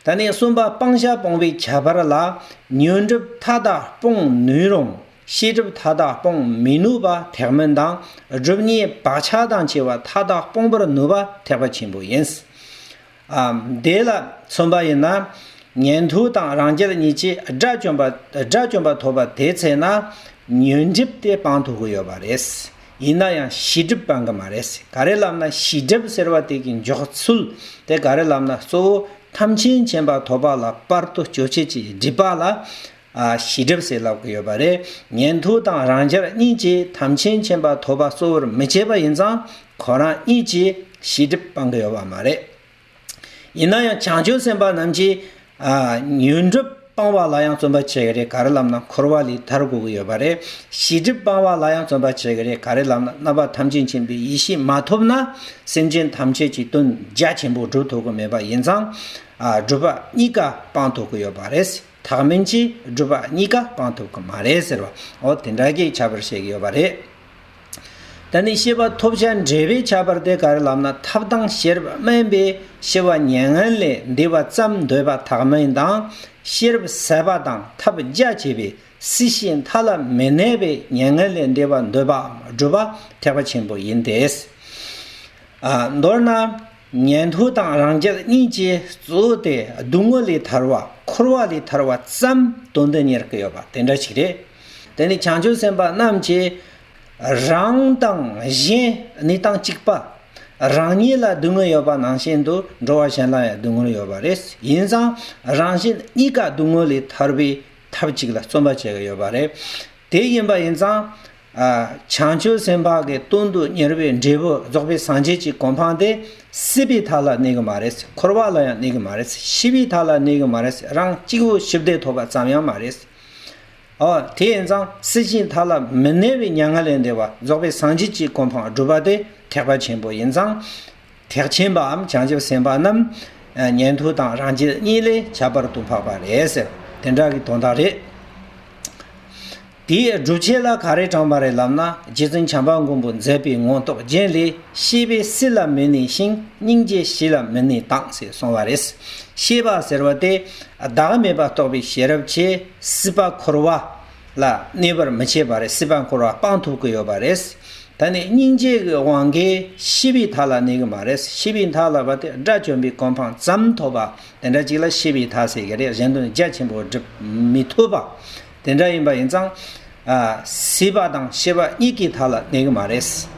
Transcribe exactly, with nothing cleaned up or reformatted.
ད་ནི་གསུམ་པ་སྤང་བྱ་སྤོང་བའི་ཁྱད་པར་ལ། ཉོན་སྒྲིབ་མཐའ་དག་སྤོང་ནུས་རུང་། ཤེས་སྒྲིབ་མཐའ་དག་སྤོང་མི་ནུས་པ་ཐེག་དམན་དང་། སྒྲིབ་གཉིས་བག་ཆགས་དང་བཅས་པ་མཐའ་དག་སྤོང་བར་ནུས་པ་ཐེག་པ་ཆེན་པོ་ཡིན། ཨ། དེ་ལ་མཚོན་པ་ཡིན་ན། ཉན་ཐོས་དང་རང་རྒྱལ་གཉིས་ཀྱིས་དགྲ་བཅོམ་པ་དགྲ་བཅོམ་པ་ཐོབ་པ་དེ་ཚེ་ན། ཉོན་སྒྲིབ་དེ་སྤང་ཐུབ་ཀྱི་ཡོད་པ་རེད། ཡིན་ན་ཡང་ཤེས་སྒྲིབ་སྤང་གི་མ་རེད། ག་རེ་ལབ་ན་ཤེས་སྒྲིབ་ཟེར་བ་དེ་གི་འཇོག་ཚུལ་དེ་ག་རེ་ལབ་ན། གཙོ་བོ་ཐམས་ཅད་མཁྱེན་པ་ཐོབ་པ་ལ་བར་དུ་གཅོད་བྱེད་ཀྱི་སྒྲིབ་པ་ལ། ཨ། ཤེས་སྒྲིབ་ཟེར་ལབ་ཀྱི་ཡོད་པ་རེད། ཉན་ཐོས་དང་རང་རྒྱལ་གཉིས་ཀྱིས་ཐམས་ཅད་མཁྱེན་པ་ཐོབ་པ་གཙོ་བོར་མི་བྱེད་པ་ཡིན་ཙང་། ཁོ་རང་གཉིས་ཀྱིས་ཤེས་སྒྲིབ་སྤང་གི་ཡོད་པ་མ་རེད། ཡིན་ན་ཡང་བྱང་ཆུབ་སེམས་དཔའ་རྣམས་ཀྱིས། ཨ། ཉོན་སྒྲིབ་སྤང་བ་ལ་ཡང་བརྩོན་པ་བྱེད་ཀྱི་རེད། ག་རེ་ལབ་ན་འཁོར་བ་ལས་ཐར་དགོས་ཀྱི་ཡོད་པ་རེད། ཤེས་སྒྲིབ་སྤང་བ་ལ་ཡང་བརྩོན་པ་བྱེད་ཀྱི་རེད། ག་རེ་ལབ་ན་རྣམ་པ་ཐམས་ཅད་མཁྱེན་པའི་ཡེ་ཤེས་མ་ཐོབ་ན་སེམས་ཅན་ཐམས་ཅད་ཀྱི་དོན་རྒྱ་ཆེན་པོ་སྒྲུབ་ཐུབ་ཀྱི་མེད་པ་ཡིན་ཙང་། ཨ། སྒྲུབ་པ་གཉིས་ཀ་སྤང་ཐུབ་ཀྱི་ཡོད་པ་རེད། ཐེག་དམན་གྱིས་སྒྲུབ་པ་གཉིས་ཀ་སྤང་ཐུབ་ཀྱི་མ་རེད་ཟེར་བ། འོ་དེ་འདྲ་གི་ཁྱད་པར་བཤད་ཀྱི་ཡོད་པ་རེད། ད་ནི་ཤེས་པ་ཐོབ་བྱ་འབྲེལ་བའི་ཁྱད་པར་དེ་ག་རེ་ལབ་ན། ཐབས་དང་ཤེས་རབ་དམན་པས་ཤེས་པ་མྱ་ངན་ལས་འདས་པ་ཙམ་འདོད་པ་ཐེག་དམན་དང་། ཤེས་རབ་ཟབ་པ་དང་ཐབས་རྒྱ་ཆེ་བས་སྲིད་ཞིའི་མཐའ་ལ་མི་གནས་པའི་མྱ་ངན་ལས་འདས་པ་འདོད་པའམ་སྒྲུབ་པ་ཐེག་པ་ཆེན་པོ་ཡིན་ཏེ། ཨ། མདོར་ན། ཉན་ཐོས་དང་རང་རྒྱལ་གཉིས་ཀྱི་གཙོ་བོ་དེ་སྡུག་བསྔལ་ལས་ཐར་བ། འཁོར་བ་ལས་ཐར་བ་ཙམ་དོན་དུ་གཉེར་གྱི་ཡོད་པ་དེ་འདྲ་ཞིག་རེད། དེ་ནི་བྱང་ཆུབ་སེམས་དཔའ་རྣམས་ཀྱིས་རང་དང་གཞན་གནས་སྟངས་གཅིག་པ། རང་ཉིད་ལ་སྡུག་བསྔལ་ཡོད་པ་ནང་བཞིན་དུ་འགྲོ་བ་གཞན་ལ་ཡང་སྡུག་བསྔལ་ཡོད་པ་རེད། ཡིན་ཙང་རང་གཞན་གཉིས་ཀ་སྡུག་བསྔལ་ལས་ཐར་བའི་ཐབས་གཅིག་ལ་བརྩོན་པ་བྱེད་ཀྱི་ཡོད་པ་རེད། དེ་ཡིན་པ་ཡིན་ཙང་། ཨ། བྱང་ཆུབ་སེམས་དཔའ་གི་དོན་དུ་གཉེར་བའི་འབྲས་བུ་རྫོགས་པའི་སངས་རྒྱས་ཀྱི་གོ་འཕང་དེ་སྲིད་པའི་མཐའ་ལ་གནས་ཀྱི་མ་རེད། འཁོར་བ་ལ་ཡང་གནས་ཀྱི་མ་རེད། ཤི་བའི་མཐའ་ལ་གནས་ཀྱི་མ་རེད། རང་གཅིག་པུ་ཞི་བདེ་ཐོབ་པ་ཙམ་ཡང་མ་རེད། ཨོ། དེ་ཡིན་ཙང་སྲིད་ཞིའི་མཐའ་ལ་མི་གནས་པའི་མྱ་ངན་ལས་འདས་པ་རྫོགས་པའི་སངས་རྒྱས་ཀྱི་གོ་འཕང་སྒྲུབ་པ་དེ་ཐེག་པ་ཆེན་པོ་ཡིན་ཙང་། ཐེག་ཆེན་པའམ་བྱང་ཆུབ་སེམས་དཔའ་རྣམས་ཉན་ཐོས་དང་རང་རྒྱལ་གཉིས་ལས་ཁྱད་པར་དུ་འཕགས་པ་རེད་ཟེར། དེ་འདྲ་གི་དོན་དག་རེད། དེའི་སྒྲུབ་བྱེད་ལ་ག་རེ་དྲངས་པ་རེད་ལབ་ན། རྗེ་བཙུན་བྱམས་པ་མགོན་པོས་མཛད་པའི་ངོ་ཐོག་རྒྱན་ལས། ཤེས་པས་སྲིད་ལ་མི་གནས་ཤིང་། སྙིང་རྗེས་ཞི་ལ་མི་གནས་དང་ཞེས་གསུངས་པ་རེད། ཤེས་པ་ཟེར་བ་དེ་བདག་མེད་པ་རྟོགས་པའི་ཤེས་རབ་ཀྱིས་སྲིད་པ་འཁོར་བ་ལ་གནས་པར་མི་བྱེད་པ་རེད། སྲིད་པ་འཁོར་བ་སྤང་ཐུབ་ཀྱི་ཡོད་པ་རེད། ད་ནི་སྙིང་རྗེ་གི་དབང་གིས་ཤི་བའི་མཐའ་ལ་གནས་ཀྱི་མ་རེད། ཤི་བའི་མཐའ་ལ་བ་དེ་དགྲ་བཅོམ་པའི་གོ་འཕང་ཙམ་ཐོབ་པ་དེ་འདྲ་ཅིག་ལ་ཤི་བའི་མཐའ་ཟེར་གྱི་རེད། གཞན་དོན་རྒྱ་ཆེན་པོ་སྒྲུབ་མི་ཐུབ་པ་དེ་འདྲ་ཡིན་པ་ཡིན་ཙང་། ཨ། སྲིད་པ་དང་ཤི་བ་གཉིས་ཀྱི་མཐའ་ལ་གནས་ཀྱི་མ་རེད།